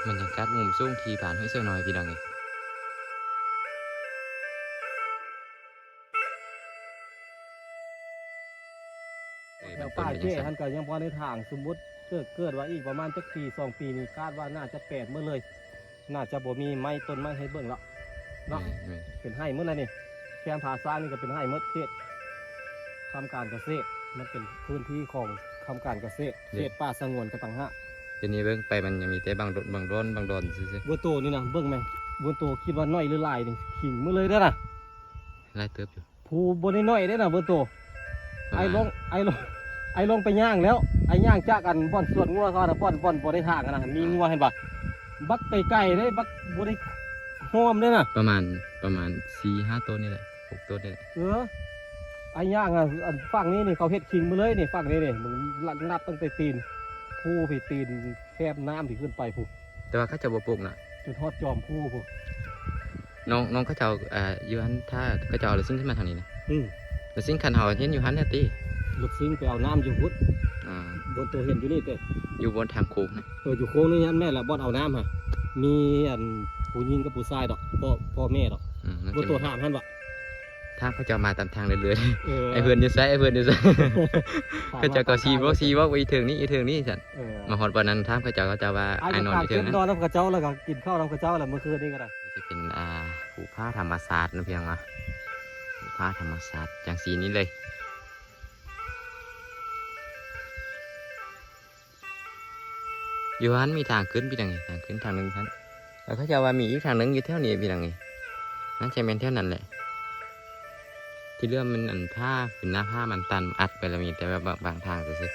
ບັນຍາກາດມຸມສູງທີ່ບ້ານຫ້ວຍເສືອນ້ອຍ ພີ່ນ້ອງເອີຍ. ແຖວປ່າເຈ້ຫັ້ນກໍຍັງບໍ່ໄດ້ຖາງ. ສົມມຸດເກີດ ເກີດວ່າອີກປະມານຈັກປີສອງປີນີ້ ຄາດວ່າໜ້າຈະແປກໝົດເລີຍ. ໜ້າຈະບໍ່ມີໄມ້ ຕົ້ນໄມ້ໃຫ້ເບິ່ງແລ້ວເນາະ. ແມ່ນໆ ເປັນໄຮ່ໝົດແລ້ວນີ້. ແຄມຜາຊ້າງນີ້ກໍເປັນໄຮ່ໝົດ ເຂດທຳການກະເສດ. ມັນເປັນພື້ນທີ່ຂອງທຳການກະເສດ ເຂດປ່າສະຫງວນກໍຕ່າງຫາກ. ດຽວນີ້ເບິ່ງໄປມັນຍັງມີແຕ່ບາງດອນ ບາງດອນ ບາງດອນຊື່ໆ. ບົວໂຕນີ້ນະ ເບິ່ງແມງ ບົວໂຕຄິດວ່າໜ້ອຍຫຼືຫຼາຍນີ້ ຂີງໝົດເລີຍເດ້ນະ. ຫຼາຍເຕີບຢູ່. ພູບໍ່ໄດ້ໜ້ອຍເດ້ນະ ເບິ່ງໂຕ. ປະມານ ອ້າຍລອງ ອ້າຍລອງ ອ້າຍລອງໄປຍ່າງແລ້ວ. ອ້າຍຍ່າງຈາກອັນບ່ອນສວນງົວເຂົານະ ບ່ອນ ບ່ອນບໍ່ໄດ້ທາງນະ ມີງົວເຫັນບໍ່? ບັກໄກໆເດ້ ບັກບໍ່ໄດ້ຫ້ອມເດ້ນະ. ປະມານ ປະມານສີ່ຫ້າໂຕນີ້ແຫຼະ ຫົກໂຕນີ້ແຫຼະ. ເອີ ອ້າຍຍ່າງ ອັນຝັ່ງນີ້ນີ້ ເຂົາເຮັດຂີງໝົດເລີຍນີ້ ຝັ່ງນີ້ນີ້. ມຶງນັບຕັ້ງແຕ່ຕີນພູພີ້ ຕີນແຄມນ້ຳພີ້ຂຶ້ນໄປພຸ້ນ. ແຕ່ວ່າເຂົາເຈົ້າບໍ່ປຸກນະ ຈົນຮອດຈອມພູພຸ້ນ. ນ້ອງ ນ້ອງເຂົາເຈົ້າ ເອີ ຢູ່ຫັ້ນ ຖ້າເຂົາເຈົ້າເອົາລົດຊິງຂຶ້ນມາທາງນີ້ນະ. ອືມ ລົດຊິງຄັນເຮົາເຫັນຢູ່ຫັ້ນນະຕິ. ລົດຊິງໄປເອົານ້ຳຢູ່ພຸ້ນ. ອ່າ ບ່ອນໂຕເຫັນຢູ່ນີ້ເດ້ ຢູ່ບ່ອນທາງໂຄ້ງນະ. ເອີ ຢູ່ໂຄ້ງນີ້ຫັ້ນແມ່ນລະ ບ່ອນເອົານ້ຳຫັ້ນ. ມີອັນຜູ້ຍິງກັບຜູ້ຊາຍດອກ ພໍ່ ພໍ່ແມ່ດອກ. ອືມ ບ່ອນໂຕຖາມຫັ້ນວ່າ ຖາມເຂົາເຈົ້າມາຕາມທາງເລື້ອຍໆ. ເອີ ໄອ້ເພື່ອນຢູ່ໃສ? ໄອ້ເພື່ອນຢູ່ໃສ? ເຂົາເຈົ້າກໍຊີ້ບອກ ຊີ້ບອກວ່າອີເທິງນີ້ ອີເທິງນີ້ຊັ້ນ. ເອີ ມາຮອດບ່ອນນັ້ນ ຖາມເຂົາເຈົ້າ ເຂົາເຈົ້າວ່າ ອ້າຍ ອ້າຍນອນຢູ່ເທິງນະ. ນອນນຳເຂົາເຈົ້າ ແລ້ວກໍກິນເຂົ້ານຳເຂົາເຈົ້າແຫຼະ ມື້ຄືນນີ້ກໍໄດ້. ຈະເປັນ ອ່າ ພູຜາທຳມະຊາດນະ ພີ່ນ້ອງເນາະ. ພູຜາທຳມະຊາດຈັ່ງຊີ້ນີ້ເລີຍ. ຢູ່ຫັ້ນມີທາງຂຶ້ນ ພີ່ນ້ອງເອີຍ ທາງຂຶ້ນທາງໜຶ່ງຫັ້ນ. ແລ້ວເຂົາເຈົ້າວ່າມີອີກທາງໜຶ່ງຢູ່ແຖວນີ້ ພີ່ນ້ອງເອີຍ. ໜ້າຈະແມ່ນແຖວນັ້ນແຫຼະ. ທີ່ເຫຼືອມັນອັນຜາ ເປັນໜ້າຜາ ມັນຕັນອັດໄປແລ້ວ ມີແຕ່ແບບບາງ ບາງທາງຊື່ໆ.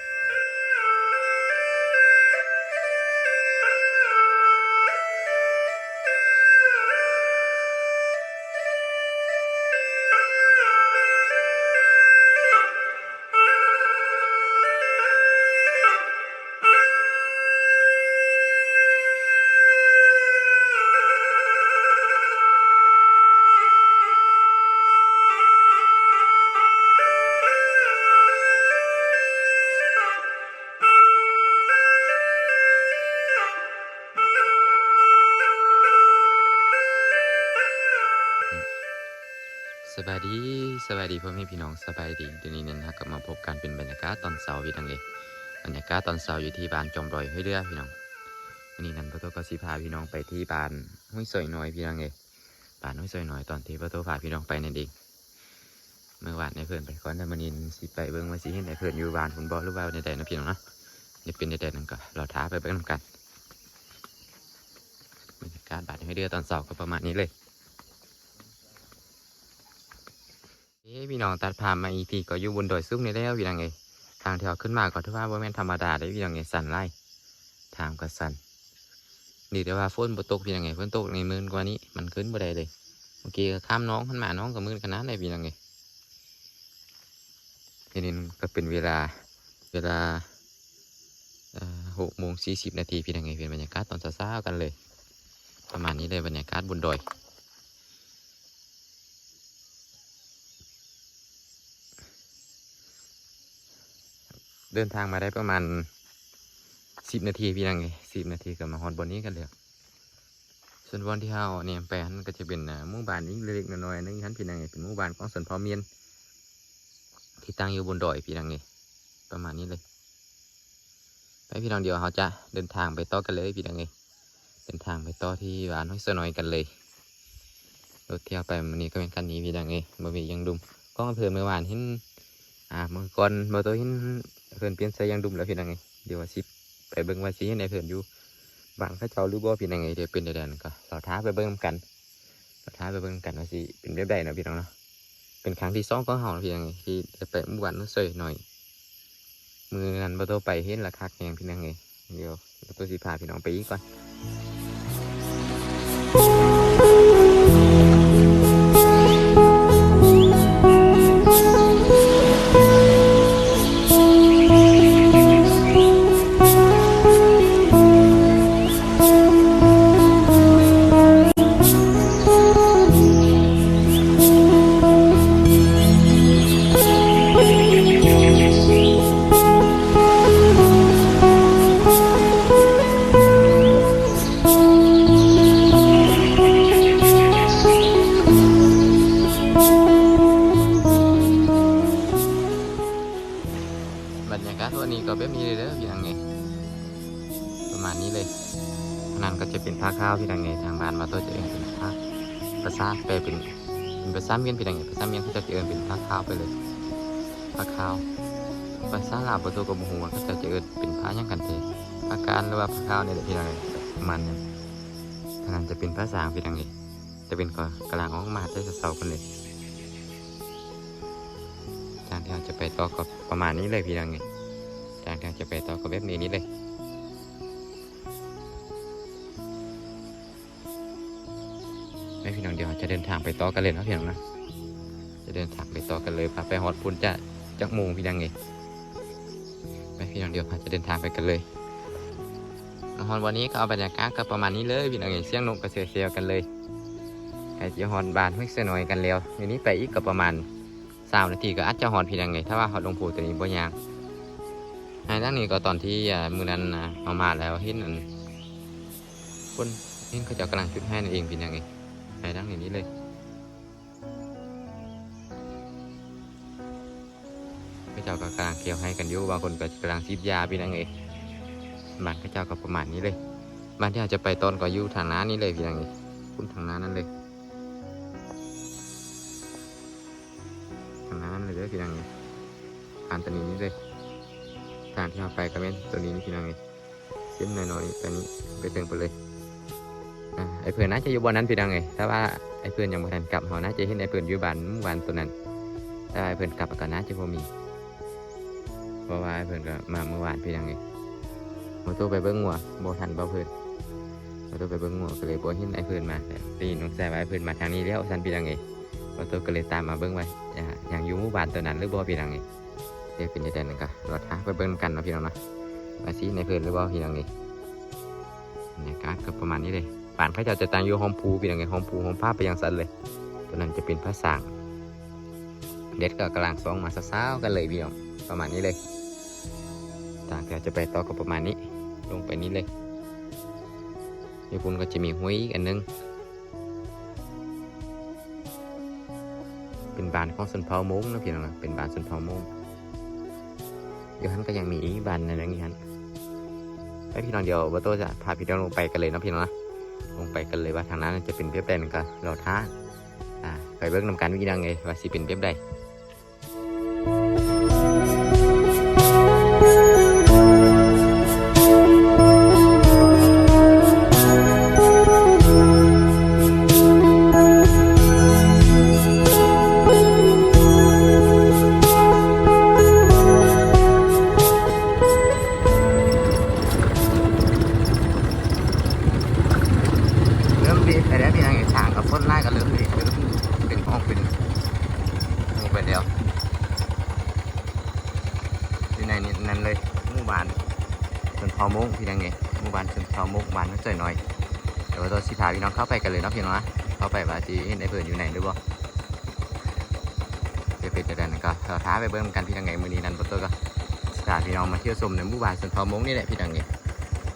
ສະບາຍດີ ສະບາຍດີພໍ່ແມ່ພີ່ນ້ອງ ສະບາຍດີ. ດຽວນີ້ນັ້ນ ເຮົາກໍມາພົບກັນເປັນບັນຍາກາດຕອນເຊົ້າ ພີ່ນ້ອງເອີຍ. ບັນຍາກາດຕອນເຊົ້າຢູ່ທີ່ບ້ານຈອມດອຍຫ້ວຍເດືອ ພີ່ນ້ອງ. ມື້ນີ້ນັ້ນ ປະຕູກໍຊິພາພີ່ນ້ອງໄປທີ່ບ້ານຫ້ວຍຊອຍນ້ອຍ ພີ່ນ້ອງເອີຍ. ບ້ານຫ້ວຍຊອຍນ້ອຍ ຕອນທີ່ປະຕູພາພີ່ນ້ອງໄປນັ້ນເອງ. ເມື່ອວານອ້າຍເພິ່ນໄປກ່ອນ ແຕ່ມື້ນີ້ຊິໄປເບິ່ງວ່າຊິເຫັນອ້າຍເພິ່ນຢູ່ບ້ານພຸ້ນບໍ່ ຫຼືວ່າແນວໃດເນາະ ພີ່ນ້ອງເນາະ. ຈະເປັນແນວໃດນັ້ນກໍລໍຖ້າໄປເບິ່ງນຳກັນ. ບັນຍາກາດບ້ານຫ້ວຍເດືອຕອນເຊົ້າກໍປະມານນີ້ເລີຍ. ເອີ ພີ່ນ້ອງ ຕັດພາບມາອີກທີກໍຢູ່ບົນດອຍສູງນີ້ແລ້ວ ພີ່ນ້ອງເອີຍ. ທາງທີ່ເຮົາຂຶ້ນມາກໍຖືວ່າບໍ່ແມ່ນທຳມະດາເດ້ ພີ່ນ້ອງເອີຍ ຊັນຫຼາຍ. ທາງກໍຊັນ ດີແຕ່ວ່າຝົນບໍ່ຕົກ ພີ່ນ້ອງເອີຍ. ຝົນຕົກນີ້ມື່ນກວ່ານີ້ ມັນຂຶ້ນບໍ່ໄດ້ເລີຍ. ເມື່ອກີ້ກໍຂ້າມໜອງຫັ້ນມາ ໜອງກໍມື່ນຂະໜາດໃດ ພີ່ນ້ອງເອີຍ. ນີ້ກໍເປັນເວລາ ເວລາ ເອີ ຫົກໂມງສີ່ສິບນາທີ ພີ່ນ້ອງເອີຍ. ເປັນບັນຍາກາດຕອນເຊົ້າໆກັນເລີຍ ປະມານນີ້ເລີຍ ບັນຍາກາດບົນດອຍ. ເດີນທາງມາໄດ້ປະມານສິບນາທີ ພີ່ນ້ອງເອີຍ ສິບນາທີກໍມາຮອດບ່ອນນີ້ກັນແລ້ວ. ສ່ວນບ່ອນທີ່ເຮົາແນມໄປຫັ້ນກໍຈະເປັນ ເອີ ໝູ່ບ້ານອີກເລັກໆນ້ອຍໆໜຶ່ງຫັ້ນ ພີ່ນ້ອງເອີຍ ເປັນໝູ່ບ້ານຂອງຊົນເຜົ່າມຽນ ທີ່ຕັ້ງຢູ່ບົນດອຍ ພີ່ນ້ອງເອີຍ ປະມານນີ້ເລີຍ. ໄປ ພີ່ນ້ອງ ດຽວເຮົາຈະເດີນທາງໄປຕໍ່ກັນເລີຍ ພີ່ນ້ອງເອີຍ. ເດີນທາງໄປຕໍ່ທີ່ບ້ານຫ້ວຍຊອຍນ້ອຍກັນເລີຍ. ລົດທີ່ເຮົາໄປມື້ນີ້ກໍແມ່ນຄັນນີ້ ພີ່ນ້ອງເອີຍ ບໍ່ມີຫຍັງດຸ່ມ. ກ້ອງເພິ່ນເມື່ອວານເຫັນ ອ່າ ມື້ກ່ອນບໍ່ໂຕເຫັນເພິ່ນປ່ຽນໃສ່ຫຍັງດຸ່ມແລ້ວ ພີ່ນ້ອງເອີຍ. ດຽວວ່າຊິໄປເບິ່ງວ່າຊິເຫັນອ້າຍເພິ່ນຢູ່ບ້ານເຂົາເຈົ້າຫຼືບໍ່ ພີ່ນ້ອງເອີຍ. ດຽວເປັນແນວໃດນັ້ນກໍລໍຖ້າໄປເບິ່ງນຳກັນ ລໍຖ້າໄປເບິ່ງນຳກັນວ່າຊິເປັນແບບໃດເນາະ ພີ່ນ້ອງເນາະ. ເປັນຄັ້ງທີສອງຂອງເຮົາ ພີ່ນ້ອງເອີຍ ທີ່ໄດ້ໄປໝູ່ບ້ານນ້ອງເຊີຍນ້ອຍ. ມື້ນັ້ນບໍ່ໂຕໄປເຫັນລະຄັກແຮງ ພີ່ນ້ອງເອີຍ. ດຽວບໍ່ໂຕຊິພາພີ່ນ້ອງໄປອີກກ່ອນ. ບັນຍາກາດວັນນີ້ກໍແບບນີ້ເລີຍເດີພີ່ນ້ອງເອີຍ ປະມານນີ້ເລີຍ. ທາງນັ້ນກໍຈະເປັນຜາຂາວພີ່ນ້ອງເອີຍ ທາງບ້ານບ່າວໂຕຈະເອີ້ນເປັນຜາ ພາສາແປເປັນ ເປັນພາສາມຽນພີ່ນ້ອງເອີຍ ພາສາມຽນເຂົາເຈົ້າຈະເອີ້ນເປັນຜາຂາວໄປເລີຍ ຜາຂາວ. ພາສາລາວບ່າວໂຕກໍບໍ່ຮູ້ວ່າເຂົາເຈົ້າຈະເອີ້ນເປັນຜາຫຍັງກັນແທ້ ຜາການ ຫຼືວ່າຜາຂາວນີ້ແຫຼະພີ່ນ້ອງເອີຍ ປະມານນັ້ນ. ທາງນັ້ນຈະເປັນຜາສາງພີ່ນ້ອງເອີຍ ຕາເວັນກໍກຳລັງອອກມາແຕ່ເຊົ້າໆກັນເລີຍ. ທາງທີ່ເຮົາຈະໄປຕໍ່ກໍປະມານນີ້ເລີຍພີ່ນ້ອງເອີຍ ທາງທີ່ເຮົາຈະໄປຕໍ່ກໍແບບນີ້ນີ້ເລີຍ. ແມ່ພີ່ນ້ອງ ດຽວເຮົາຈະເດີນທາງໄປຕໍ່ກັນເລີຍເນາະພີ່ນ້ອງເນາະ ຈະເດີນທາງໄປຕໍ່ກັນເລີຍ ວ່າໄປຮອດພຸ້ນຈະຈັກໂມງພີ່ນ້ອງເອີຍ. ແມ່ພີ່ນ້ອງ ດຽວເຮົາຈະເດີນທາງໄປກັນເລີຍ. ມາຮອດວັນນີ້ກໍເອົາບັນຍາກາດກໍປະມານນີ້ເລີຍພີ່ນ້ອງເອີຍ ສຽງນົກກໍແຊວໆກັນເລີຍ ໃກ້ຈະຮອດບ້ານຫ້ວຍສະໜ້ອຍກັນແລ້ວ. ດຽວນີ້ໄປອີກກໍປະມານຊາວນາທີກໍອາດຈະຮອດພີ່ນ້ອງເອີຍ ຖ້າວ່າຮອດດົງພູຕົວນີ້ບໍ່ຍາກ. ໃຫ້ທາງນີ້ກໍຕອນທີ່ ອ່າ ມື້ນັ້ນ ອ່າ ເຮົາມາແລ້ວເຫັນອັນ ຄົນເຫັນເຂົາເຈົ້າກຳລັງຈຸດໄຮ່ນັ້ນເອງພີ່ນ້ອງເອີຍ ໄຮ່ຫຼັງນີ້ນີ້ເລີຍ. ເຂົາເຈົ້າກໍກຳລັງກ່ຽວໄຮ່ກັນຢູ່ ບາງຄົນກໍກຳລັງສີດຢາພີ່ນ້ອງເອີຍ. ບ້ານເຂົາເຈົ້າກໍປະມານນີ້ເລີຍ ບ້ານທີ່ເຮົາຈະໄປຕອນກໍຢູ່ທາງໜ້ານີ້ເລີຍພີ່ນ້ອງເອີຍ ພຸ້ນທາງໜ້ານັ້ນເລີຍ ທາງໜ້ານັ້ນເລີຍເດີພີ່ນ້ອງເອີຍ. ຜ່ານຕົວນີ້ນີ້ເລີຍ ທາງທີ່ເຮົາໄປກໍແມ່ນຕົວນີ້ນີ້ພີ່ນ້ອງເອີຍ. ເສັ້ນນ້ອຍໆ ໄປນີ້ ໄປເທິງພຸ້ນເລີຍ. ອ່າ ອ້າຍເພິ່ນໜ້າຈະຢູ່ບ່ອນນັ້ນພີ່ນ້ອງເອີຍ ແຕ່ວ່າອ້າຍເພິ່ນຍັງບໍ່ທັນກັບ ເຮົາໜ້າຈະເຫັນອ້າຍເພິ່ນຢູ່ບ້ານ ໝູ່ບ້ານຕົວນັ້ນ ແຕ່ວ່າອ້າຍເພິ່ນກັບກໍໜ້າຈະບໍ່ມີ ເພາະວ່າອ້າຍເພິ່ນກໍມາມື້ວານພີ່ນ້ອງເອີຍ. ບ່າວໂຕໄປເບິ່ງງົວ ບໍ່ທັນບ່າວເພິ່ນ ບ່າວໂຕໄປເບິ່ງງົວກໍເລີຍບໍ່ເຫັນອ້າຍເພິ່ນມາ. ໄດ້ຍິນນ້ອງຊາຍວ່າອ້າຍເພິ່ນມາທາງນີ້ແລ້ວຊັ້ນພີ່ນ້ອງເອີຍ ບ່າວໂຕກໍເລີຍຕາມມາເບິ່ງວ່າ ອ່າ ຍັງຢູ່ໝູ່ບ້ານຕົວນັ້ນຫຼືບໍ່ພີ່ນ້ອງເອີຍ. ເອີ ເປັນຈັ່ງໃດນັ້ນກໍລໍຖ້າໄປເບິ່ງນຳກັນເນາະພີ່ນ້ອງເນາະ ວ່າຊິເຫັນອ້າຍເພິ່ນຫຼືບໍ່ພີ່ນ້ອງເອີຍ. ບັນຍາກາດກໍປະມານນີ້ເລີຍ ບ້ານເຂົາເຈົ້າຈະຕັ້ງຢູ່ຮ່ອມພູພີ່ນ້ອງເອີຍ ຮ່ອມພູຮ່ອມຜາໄປຈັ່ງຊັ້ນເລີຍ. ຕົວນັ້ນຈະເປັນຜາສາງ ແດດກໍກຳລັງສ່ອງມາເຊົ້າໆກັນເລີຍພີ່ນ້ອງ ປະມານນີ້ເລີຍ. ທາງທີ່ເຮົາຈະໄປຕໍ່ກໍປະມານນີ້ ລົງໄປນີ້ເລີຍ. ຢູ່ພຸ້ນກໍຈະມີຫ້ວຍອີກອັນໜຶ່ງ ເປັນບ້ານຂອງຊົນເຜົ່າມົ້ງເນາະພີ່ນ້ອງເນາະ ເປັນບ້ານຊົນເຜົ່າມົ້ງ. ຢູ່ຫັ້ນກໍຍັງມີອີກບ້ານໜຶ່ງຢູ່ຫັ້ນ. ໄປພີ່ນ້ອງ ດຽວບ່າວໂຕຈະພາພີ່ນ້ອງລົງໄປກັນເລີຍເນາະພີ່ນ້ອງເນາະ ລົງໄປກັນເລີຍວ່າທາງນັ້ນຈະເປັນແບບໃດນັ້ນກໍລໍຖ້າ ອ່າ ໄປເບິ່ງນຳກັນພີ່ນ້ອງເອີຍ ວ່າຊິເປັນແບບໃດ. ເລີ່ມເລະໄປແລ້ວພີ່ນ້ອງເອີຍ ທາງກໍຄົນຫຼາຍ ກໍເລີ່ມເລະ ເລີ່ມເປັນຫ້ອງເປັນ ນີ້ໄປແລ້ວ. ຢູ່ໃນນີ້ນັ້ນເລີຍ ໝູ່ບ້ານຊົນເຜົ່າມົ້ງພີ່ນ້ອງເອີຍ ໝູ່ບ້ານຊົນເຜົ່າມົ້ງ ບ້ານຫ້ວຍສາຍນ້ອຍ. ດຽວບ່າວໂຕຊິພາພີ່ນ້ອງເຂົ້າໄປກັນເລີຍເນາະພີ່ນ້ອງເນາະ ເຂົ້າໄປວ່າຊິເຫັນອ້າຍເພິ່ນຢູ່ໃນຫຼືບໍ່. ຈະເປັນຈັ່ງໃດນັ້ນກໍລໍຖ້າໄປເບິ່ງນຳກັນພີ່ນ້ອງເອີຍ. ມື້ນີ້ນັ້ນບ່າວໂຕກໍຊິພາພີ່ນ້ອງມາທ່ຽວຊົມໃນໝູ່ບ້ານຊົນເຜົ່າມົ້ງນີ້ແຫຼະພີ່ນ້ອງເອີຍ.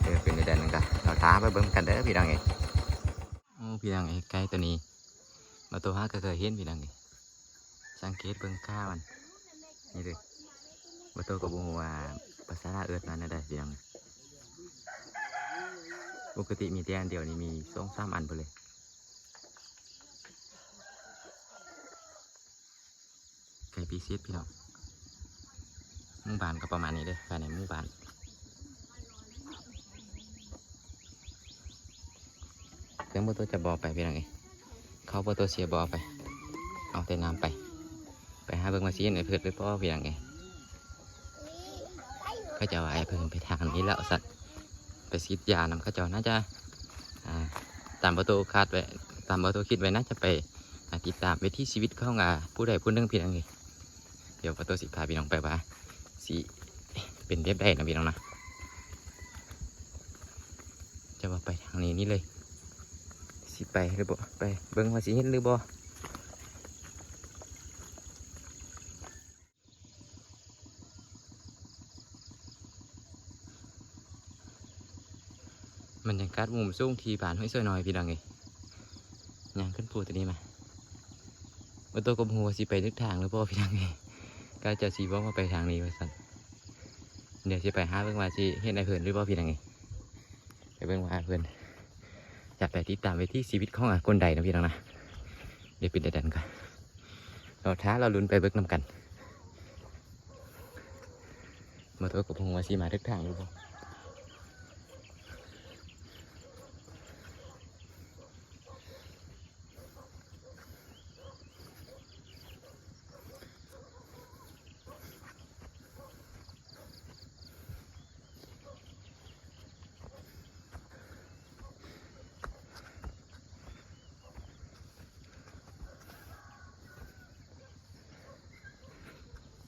ເອີ ເປັນຈັ່ງໃດນັ້ນກໍລໍຖ້າໄປເບິ່ງນຳກັນເດີພີ່ນ້ອງເອີຍ. ໂອ້ ພີ່ນ້ອງເອີຍ ໄກ່ຕົວນີ້ ບ່າວໂຕຫາກໍເຄີຍເຫັນພີ່ນ້ອງເອີຍ. ສັງເກດເບິ່ງຂາມັນ ນີ້ເດີ ບ່າວໂຕກໍບໍ່ຮູ້ວ່າພາສາລາວເອີ້ນວ່າແນວໃດພີ່ນ້ອງ. ປົກກະຕິມີແຕ່ອັນດຽວ ນີ້ມີສອງສາມອັນພຸ້ນເລີຍ. ໄກ່ປີເສດພີ່ນ້ອງ. ໝູ່ບ້ານກໍປະມານນີ້ເດີ ພາຍໃນໝູ່ບ້ານ. ເຄື່ອງບໍ່ຕົວະຈະບໍ່ເອົາໄປພີ່ນ້ອງເອີຍ ເຂົ້າບໍ່ຕົວະເສຍບໍ່ເອົາໄປ ເອົາແຕ່ນ້ຳໄປ. ໄປຫາເບິ່ງວ່າຊິເຫັນອ້າຍເພິ່ນຫຼືບໍ່ພີ່ນ້ອງເອີຍ. ເຂົາເຈົ້າວ່າອ້າຍເພິ່ນໄປທາງນີ້ແລ້ວວ່າຊັ້ນ ໄປສີດຢານຳເຂົາເຈົ້າ ໜ້າຈະ ອ່າ ຕາມບໍ່ໂຕຄາດໄວ້ ຕາມບໍ່ໂຕຄິດໄວ້ ໜ້າຈະໄປ ອ່າ ຕິດຕາມວິຖີຊີວິດຂອງ ອ່າ ຜູ້ໃດຜູ້ໜຶ່ງພີ່ນ້ອງເອີຍ. ດຽວປະຕູຊິພາພີ່ນ້ອງໄປວ່າຊິເປັນແບບໃດນະພີ່ນ້ອງນະ. ຈະວ່າໄປທາງນີ້ນີ້ເລີຍ ຊິໄປຫຼືບໍ່ ໄປເບິ່ງວ່າຊິເຫັນຫຼືບໍ່. ບັນຍາກາດມຸມສູງທີ່ບ້ານຫ້ວຍສວຍນ້ອຍພີ່ນ້ອງເອີຍ. ຍ່າງຂຶ້ນພູຕົວນີ້ມາ ບໍ່ໂຕກໍບໍ່ຮູ້ວ່າຊິໄປຖືກທາງຫຼືບໍ່ພີ່ນ້ອງເອີຍ. ເຂົາເຈົ້າຊິບອກວ່າໄປທາງນີ້ວ່າຊັ້ນ. ດຽວຊິໄປຫາເບິ່ງວ່າຊິເຫັນອ້າຍເພິ່ນຫຼືບໍ່ພີ່ນ້ອງເອີຍ. ໄປເບິ່ງວ່າອ້າຍເພິ່ນຈະໄປຕິດຕາມວິຖີຊີວິດຂອງ ອາ ຄົນໃດເນາະພີ່ນ້ອງນະ. ດຽວເປັນແນວໃດກໍລໍຖ້າລໍລຸ້ນໄປເບິ່ງນຳກັນ. ບໍ່ໂຕກໍບໍ່ຮູ້ວ່າຊິມາຖືກທາງຫຼືບໍ່.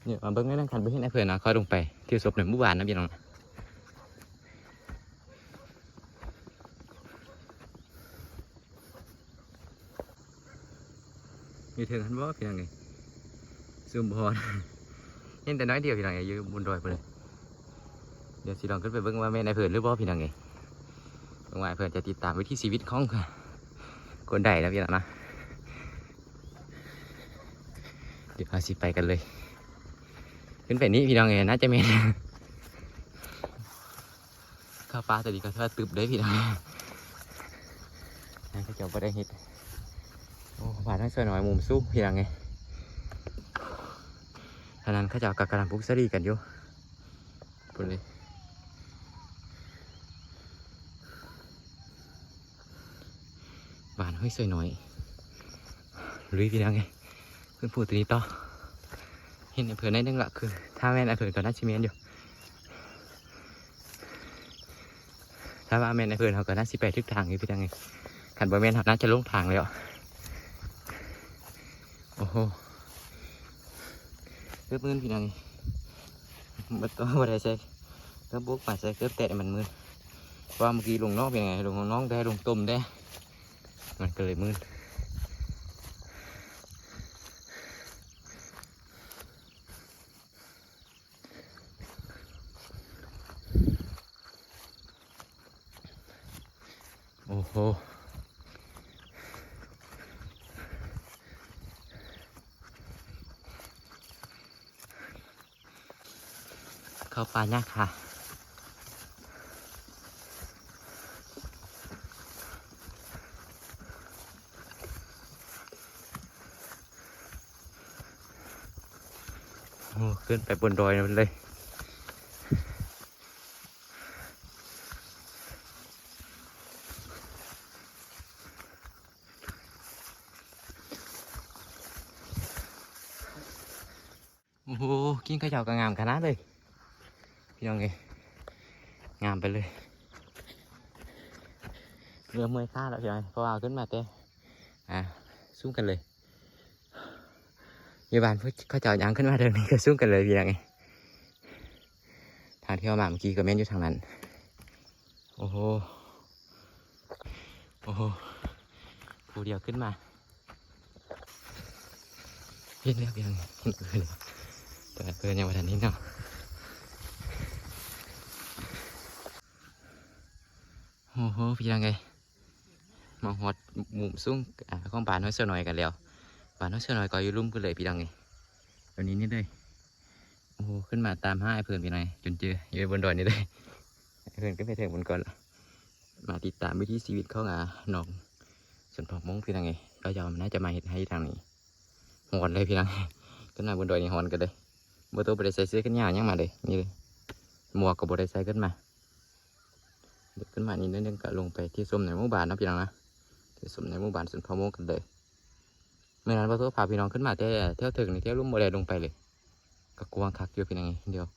ນີ້ມາເບິ່ງໃນນັ້ນ ຄັນບໍ່ເຫັນອ້າຍເພິ່ນນະ ຄ່ອຍລົງໄປທີ່ສົບໃນໝູ່ບ້ານນະພີ່ນ້ອງ. ຢູ່ເທິງຫັ້ນບໍ່ພີ່ນ້ອງເອີຍ? ຊູມບໍ່ຮອດ ເຫັນແຕ່ໜ້ອຍດຽວພີ່ນ້ອງເອີຍ ຢູ່ບົນດອຍພຸ້ນເລີຍ. ດຽວຊິລອງຂຶ້ນໄປເບິ່ງວ່າແມ່ນອ້າຍເພິ່ນຫຼືບໍ່ພີ່ນ້ອງເອີຍ. ເບິ່ງວ່າອ້າຍເພິ່ນຈະຕິດຕາມວິຖີຊີວິດຂອງຄົນໃດນະພີ່ນ້ອງນະ. ດຽວເຮົາຊິໄປກັນເລີຍ. ຂຶ້ນໄປນີ້ພີ່ນ້ອງເອີຍ ໜ້າຈະແມ່ນ. ເຂົ້າປ່າແຕ່ນີ້ກໍຖືວ່າຕຶບເດ້ພີ່ນ້ອງ. ນັ້ນເຂົາເຈົ້າບໍ່ໄດ້ເຮັດ. ໂອ້ ບ້ານນ້ອຍຊອຍນ້ອຍ ມຸມສູງພີ່ນ້ອງເອີຍ. ທາງນັ້ນເຂົາເຈົ້າກໍກຳລັງປູກສາລີກັນຢູ່ພຸ້ນເລີຍ. ບ້ານຫ້ວຍຊອຍນ້ອຍ ລຸຍພີ່ນ້ອງເອີຍ. ຂຶ້ນພູຕົວນີ້ຕໍ່. ເຫັນອ້າຍເພິ່ນໜ້ອຍໜຶ່ງລະ ຄືຖ້າແມ່ນອ້າຍເພິ່ນກໍໜ້າຊິແມ່ນຢູ່. ຖ້າວ່າແມ່ນອ້າຍເພິ່ນ ເຮົາກໍໜ້າຊິໄປຖືກທາງຢູ່ພີ່ນ້ອງເອີຍ. ຄັນບໍ່ແມ່ນ ເຮົາໜ້າຈະຫຼົງທາງແລ້ວ. ໂອ້ໂຫ ເກີບມື່ນພີ່ນ້ອງເອີຍ. ບໍ່ຕ້ອງ ບໍ່ໄດ້ໃສ່ເກີບບົກ ມາໃສ່ເກີບແຕະມັນມື່ນ. ເພາະວ່າເມື່ອກີ້ລົງນອກເປັນໄງ ລົງນອກແດ່ ລົງຕົມແດ່ ມັນກໍເລີຍມື່ນ. ໂອ້ໂຫ ເຂົ້າປ່າຍາກຄ່ະ. ໂອ້ ຂຶ້ນໄປບົນດອຍນັ້ນເລີຍ. ໂອ້ໂຫ ກິ່ງເຂົາເຈົ້າກໍງາມຂະໜາດເລີຍພີ່ນ້ອງເອີຍ ງາມໄປເລີຍ. ເລີ່ມເມື່ອຍຂາແລ້ວພີ່ນ້ອງ ເພາະວ່າເອົາຂຶ້ນມາແຕ່ ອ່າ ສູງກັນເລີຍ. ຢູ່ບ້ານເຂົາເຈົ້າຍ່າງຂຶ້ນມາເທິງນີ້ກໍສູງກັນເລີຍພີ່ນ້ອງເອີຍ. ທາງທີ່ເຮົາມາເມື່ອກີ້ກໍແມ່ນຢູ່ທາງນັ້ນ. ໂອ້ໂຫ ໂອ້ໂຫ ຜູ້ດຽວຂຶ້ນມາ. ເຫັນແລ້ວ ເຫັນ ເຫັນເພິ່ນ ແຕ່ເພິ່ນຍັງບໍ່ທັນເຫັນເນາະ. ໂອ້ໂຫ ພີ່ນ້ອງເອີຍ ມາຮອດມຸມສູງ ອາ ຂອງບ້ານຫ້ວຍຊອຍນ້ອຍກັນແລ້ວ. ບ້ານຫ້ວຍຊອຍນ້ອຍກໍຢູ່ລຸ່ມພຸ້ນເລີຍພີ່ນ້ອງເອີຍ ແບບນີ້ນີ້ເລີຍ. ໂອ້ໂຫ ຂຶ້ນມາຕາມຫາອ້າຍເພິ່ນພີ່ນ້ອງ ຈົນເຈີ ຢູ່ບົນດອຍນີ້ເລີຍ. ອ້າຍເພິ່ນຂຶ້ນໄປເທິງພຸ້ນກ່ອນລະ. ມາຕິດຕາມວິຖີຊີວິດຂອງ ອາ ນ້ອງຊົນເຜົ່າມົ້ງພີ່ນ້ອງເອີຍ. ເຂົາເຈົ້າໜ້າຈະມາເຮັດໄຮ່ທາງນີ້. ຮ້ອນເລີຍພີ່ນ້ອງ ຂຶ້ນມາບົນດອຍນີ້ຮ້ອນກັນເລີຍ. ບໍ່ໂຕບໍ່ໄດ້ໃສ່ເສື້ອແຂນຍາວຫຍັງມາເລີຍ ນີ້ເລີຍ ໝວກກໍບໍ່ໄດ້ໃສ່ຂຶ້ນມາ. ເດີນຂຶ້ນມານີ້ໜ້ອຍໜຶ່ງກໍລົງໄປທີ່ສົມໃນໝູ່ບ້ານເນາະພີ່ນ້ອງນະ ທີ່ສົມໃນໝູ່ບ້ານຊົນເຜົ່າມົ້ງກັນເລີຍ. ມື້ນັ້ນບໍ່ໂຕພາພີ່ນ້ອງຂຶ້ນມາແຕ່ແຖວເທິງນີ້ ແຖວລຸ່ມບໍ່ໄດ້ລົງໄປເລີຍ. ກໍກວ້າງຄັກຢູ່ພີ່ນ້ອງເອີຍ. ດຽວ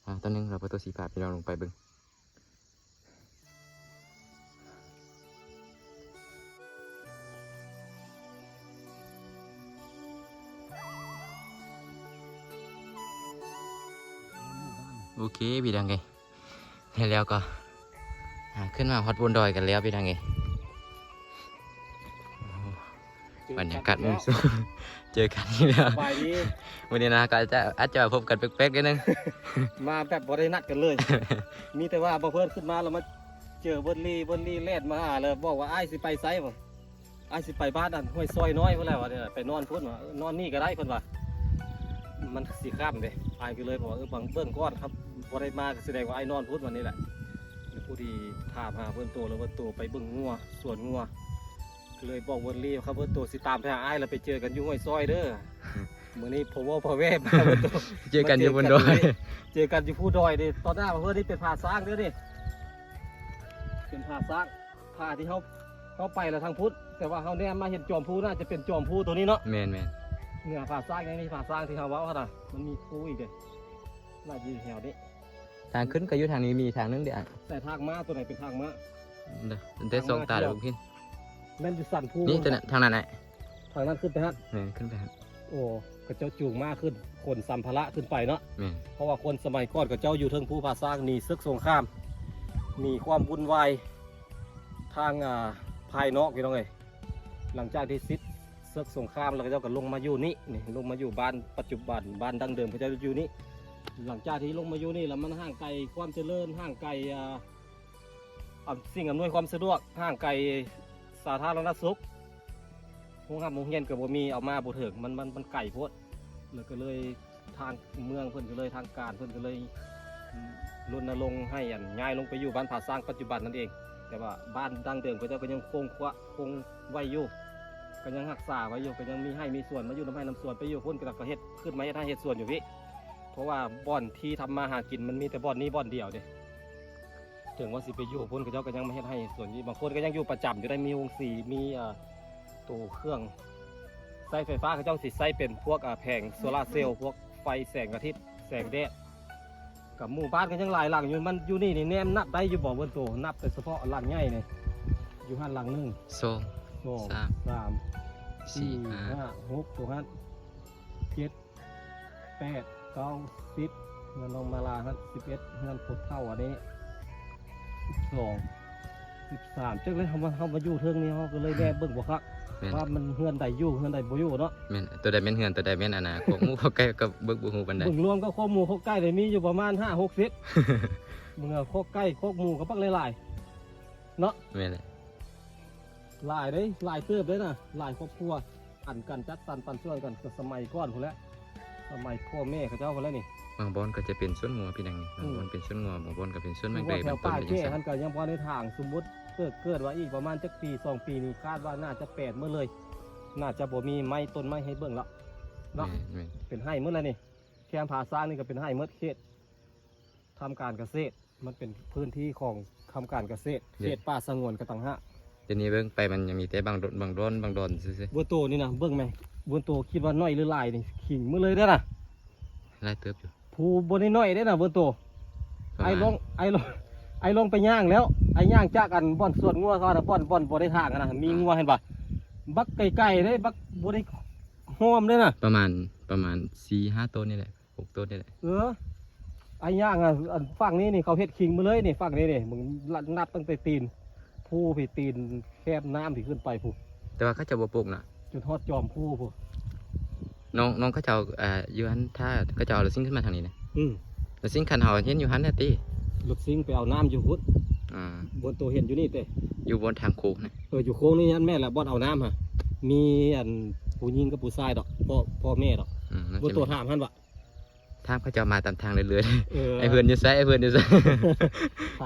ອາ ຕອນໜຶ່ງລາວປະຕູສີຟ້າ ພີ່ນ້ອງລົງໄປເບິ່ງ. ໂອເຄ ພີ່ນ້ອງເອີຍ ແລ້ວກໍ ອາ ຂຶ້ນມາຮອດບົນດອຍກັນແລ້ວ ພີ່ນ້ອງເອີຍ. ບັນຍາກາດມຸມສູງ ເຈີກັນອີກແລ້ວ. ສະບາຍດີ. ມື້ນີ້ນະ ກໍອາດຈະ ອາດຈະພົບກັນແປກໆໜ້ອຍໜຶ່ງ ມາແບບບໍ່ໄດ້ນັດກັນເລີຍ. ມີແຕ່ວ່າບ່າວເພິ່ນຂຶ້ນມາແລ້ວມາເຈີເບິດລີ້ ເບິດລີ້ແລ່ນມາຫາ ແລ້ວບອກວ່າ ອ້າຍຊິໄປໃສ? ບອກ ອ້າຍຊິໄປບ້ານອັນຫ້ວຍຊອຍນ້ອຍພຸ້ນແຫຼະ ວ່ານີ້ ໄປນອນພຸ້ນ ວ່າ ເອີ ນອນນີ້ກໍໄດ້ເພິ່ນວ່າ. ອື ມັນຊິຄ່ຳເດ້ ອ້າຍກໍເລີຍບອກວ່າ ເອີ ເບິ່ງ ເບິ່ງກ່ອນຄັບ ບໍ່ໄດ້ມາກໍສະແດງວ່າອ້າຍນອນພຸ້ນ ວ່ານີ້ແຫຼະ. ແລ້ວຜູ້ທີ່ຖາມຫາເບິ່ງໂຕ ແລ້ວເບິ່ງໂຕໄປເບິ່ງງົວ ສວນງົວ ກໍເລີຍບອກເບິ່ງລີວ່າ ຄັບເບິ່ງໂຕຊິຕາມໄປຫາອ້າຍ ແລ້ວໄປເຈີກັນຢູ່ຫ້ວຍຊອຍເດີ. ມື້ນີ້ພໍເວົ້າພໍແວ່ມາເບິ່ງໂຕ ເຈີກັນຢູ່ບົນດອຍ ເຈີກັນຢູ່ພູດອຍເດ້. ຕອນໜ້າເພິ່ນນີ້ເປັນຜາຊ້າງເດີນີ້ ເປັນຜາຊ້າງ ຜາທີ່ເຮົາ ເຮົາໄປແລ້ວທາງພຸ້ນ ແຕ່ວ່າເຮົາແນມມາເຫັນຈອມພູ ໜ້າຈະເປັນຈອມພູໂຕນີ້ເນາະ. ແມ່ນໆ ເໜືອຜາຊ້າງຍັງມີຜາຊ້າງທີ່ເຮົາເວົ້າຫັ້ນນະ ມັນມີພູອີກເດ້ ໜ້າຢູ່ແຖວນີ້. ທາງຂຶ້ນກໍຢູ່ທາງນີ້ ມີທາງໜຶ່ງເດ້. ແຕ່ທາງມາໂຕໃດເປັນທາງມາ ເດ້ ໄດ້ສອງຕາແລ້ວ ທາງມາ ເຫັນ ແມ່ນຢູ່ສັນພູ ນີ້ ທາງນັ້ນ ທາງນັ້ນຂຶ້ນໄປຫັ້ນ. ແມ່ນ ຂຶ້ນໄປຫັ້ນ. ໂອ້ ເຂົາເຈົ້າຈູງມ້າຂຶ້ນ ຂົນສຳພາລະຂຶ້ນໄປເນາະ. ແມ່ນ ເພາະວ່າຄົນສະໄໝກ່ອນເຂົາເຈົ້າຢູ່ເທິງພູຜາຊ້າງ ໜີເສິກສົງຄາມ ໜີຄວາມວຸ່ນວາຍທາງ ອ່າ ພາຍນອກ ພີ່ນ້ອງເອີຍ. ຫຼັງຈາກທີ່ສິ້ນເສິກສົງຄາມແລ້ວ ເຂົາເຈົ້າກໍລົງມາຢູ່ນີ້ ນີ້ ລົງມາຢູ່ບ້ານປັດຈຸບັນ ບ້ານດັ້ງເດີມເຂົາເຈົ້າຢູ່ນີ້. ຫຼັງຈາກທີ່ລົງມາຢູ່ນີ້ແລ້ວ ມັນຫ່າງໄກຄວາມຈະເລີນ ຫ່າງໄກ ອ່າ ອຳ ສິ່ງອຳນວຍຄວາມສະດວກ ຫ່າງໄກສາທາລະນະສຸກ ໂຮງຮັບໂຮງຮຽນກໍບໍ່ມີ ເອົາມາບໍ່ເຖິງ ມັນ ມັນ ມັນໄກໂພດ. ແລ້ວກໍເລີຍ ທາງເມືອງເພິ່ນກໍເລີຍ ທາງການເພິ່ນກໍເລີຍ ອືມ ລົນນະລົງໃຫ້ ອັນ ຍ້າຍລົງໄປຢູ່ບ້ານຜາຊ້າງປັດຈຸບັນນັ້ນເອງ. ແຕ່ວ່າບ້ານດັ້ງເດີມເຂົາເຈົ້າກໍຍັງຄົງຄວະ ຄົງໄວ້ຢູ່ ກໍຍັງຮັກສາໄວ້ຢູ່ ກໍຍັງມີໄຮ່ມີສວນ ມາຢູ່ນຳໄຮ່ນຳສວນ ໄປຢູ່ພຸ້ນກໍ ກໍເຮັດ ຂຶ້ນມາເຮັດໄຮ່ເຮັດສວນຢູ່ພີ້. ເພາະວ່າບ່ອນທີ່ທຳມາຫາກິນມັນມີແຕ່ບ່ອນນີ້ບ່ອນດຽວເດ້. ເຖິງວ່າຊິໄປຢູ່ພຸ້ນ ເຂົາເຈົ້າກໍຍັງມາເຮັດໄຮ່ເຮັດສວນຢູ່ ບາງຄົນກໍຍັງຢູ່ປະຈຳຢູ່ໄດ້ ມີໂຮງສີ ມີ ເອ່ອ ໂຕເຄື່ອງໃຊ້ໄຟຟ້າ ເຂົາເຈົ້າຊິໃຊ້ເປັນພວກ ອາ ແຜງໂຊລາເຊວ ພວກໄຟແສງອາທິດ ແສງແດດ. ກັບໝູ່ບ້ານກໍຍັງຫຼາຍຫຼັງຢູ່ ມັນຢູ່ນີ້ນີ້ ແນມນັບໄດ້ຢູ່ບໍ່ເບິ່ງໂຕ ນັບແຕ່ສະເພາະຫຼັງໃຫຍ່ນີ້ ຢູ່ຫັ້ນຫຼັງໜຶ່ງ ສອງ ສອງ ສາມ ສາມ ສີ່ ຫ້າ ຫົກ ໂຕຫັ້ນ ເຈັດ ແປດ ເກົ້າ ສິບ ເຮືອນນ້ອງມາລາຫັ້ນ ສິບເອັດ ເຮືອນຜູ້ເຖົ້າອັນນີ້ ສິບສອງ ສິບສາມ ຈັກແລ້ວ ເຮົາມາ ເຮົາມາຢູ່ເທິງນີ້ ເຮົາກໍເລີຍແນມເບິ່ງບໍ່ຄັກ ແມ່ນ ວ່າມັນເຮືອນໃດຢູ່ ເຮືອນໃດບໍ່ຢູ່ເນາະ. ແມ່ນ ໂຕໃດແມ່ນເຮືອນ ໂຕໃດແມ່ນ ອັນນ່າ ຄອກໝູ່ຄອກໄກ່ ກໍເບິ່ງບໍ່ຮູ້ປານໃດ. ເບິ່ງລວມກັບຄອກໝູ່ຄອກໄກ່ນີ້ມີຢູ່ປະມານຫ້າຫົກສິບ ເມືອຄອກໄກ່ຄອກໝູ່ກໍບັກຫຼາຍໆເນາະ. ແມ່ນແຫຼະ ຫຼາຍເດ້ ຫຼາຍເຕີບເດ້ນະ ຫຼາຍຄອບຄົວ ອັນກັນຈັດສັນປັນສ່ວນກັນ ກໍສະໄໝກ່ອນພຸ້ນແຫຼະ ສະໄໝພໍ່ແມ່ເຂົາເຈົ້າພຸ້ນແຫຼະນີ້. ບາງບ່ອນກໍຈະເປັນສວນງົວ ພີ່ນ້ອງ ບາງບ່ອນເປັນສວນງົວ ບາງບ່ອນກໍເປັນສວນໝາກເດຍ ເປັນຕົ້ນໄປຈັ່ງຊັ້ນ. ຫັ້ນກໍຍັງບໍ່ໄດ້ຖາງ ສົມມຸດເກີດ ເກີດວ່າອີກປະມານຈັກປີສອງປີນີ້ ຄາດວ່າໜ້າຈະແປດໝົດເລີຍ ໜ້າຈະບໍ່ມີໄມ້ ຕົ້ນໄມ້ໃຫ້ເບິ່ງແລ້ວເນາະ. ແມ່ນໆ ເປັນໄຮ່ໝົດແລ້ວນີ້ ແຄມຜາຊ້າງນີ້ກໍເປັນໄຮ່ໝົດ ເຂດ ທຳການກະເສດ ມັນເປັນພື້ນທີ່ຂອງທຳການກະເສດ ເດ້ ເຂດປ່າສະຫງວນກໍຕ່າງຫາກ. ດຽວນີ້ເບິ່ງໄປມັນຍັງມີແຕ່ບາງດົນ ບາງດອນ ບາງດອນຊື່ໆ. ບົວໂຕນີ້ນະ ເບິ່ງແມ ບົວໂຕຄິດວ່າໜ້ອຍຫຼືຫຼາຍນີ້ ຂີງໝົດເລີຍເດ້ນະ ຫຼາຍເຕີບຢູ່ ຜູ້ບໍ່ໄດ້ໜ້ອຍເດ້ນະບົວໂຕ. ປະມານ ອ້າຍລອງ ອ້າຍລອງ ອ້າຍລອງໄປຍ່າງແລ້ວ ອ້າຍຍ່າງຈາກອັນບ່ອນສວນງົວເຂົານະ ບ່ອນ ບ່ອນບໍ່ໄດ້ທາງນະ ມີງົວ ອ່າ ເຫັນບໍ່ ບັກໄກໆເດ້ ບັກບໍ່ໄດ້ຮ່ອມເດ້ນະ ປະມານ ປະມານສີ່ຫ້າໂຕນີ້ແຫຼະ. ຫົກຕົ້ນນີ້ແຫຼະ. ເອີ ໄອ້ຍ່າງ ອັນ ຝັ່ງນີ້ນີ້ ເຂົາເຮັດຄີງມາເລີຍນີ້ ຝັ່ງນີ້ນີ້ ມຶງນັບຕັ້ງແຕ່ຕີນພູພີ້ ຕີນແຄມນ້ຳພີ້ຂຶ້ນໄປພຸ້ນ. ແຕ່ວ່າເຂົາເຈົ້າບໍ່ປົກນະ ຈົນຮອດຈອມພູພຸ້ນ. ນ້ອງ ນ້ອງເຂົາເຈົ້າ ເອີ ຢູ່ຫັ້ນ ຖ້າເຂົາເຈົ້າເອົາລົດຊິງຂຶ້ນມາທາງນີ້ນະ. ອືມ ລົດຊິງຄັນເຮົາເຫັນຢູ່ຫັ້ນນະຕິ ລົດຊິງໄປເອົານ້ຳຢູ່ພຸ້ນ. ອ່າ ບ່ອນໂຕເຫັນຢູ່ນີ້ເຕ ຢູ່ບ່ອນທາງໂຄ້ງນະ. ເອີ ຢູ່ໂຄ້ງນີ້ຫັ້ນແມ່ນລະ ບ່ອນເອົານ້ຳຫັ້ນ ມີອັນຜູ້ຍິງກັບຜູ້ຊາຍດອກ ພໍ່ ພໍ່ແມ່ດອກ. ອືມ ບໍ່ຕົວຖາມຫັ້ນວ່າ ຖາມເຂົາເຈົ້າມາຕາມທາງເລື້ອຍໆ. ເອີ ໄອ້ເພື່ອນຢູ່ໃສ? ໄອ້ເພື່ອນຢູ່ໃສ?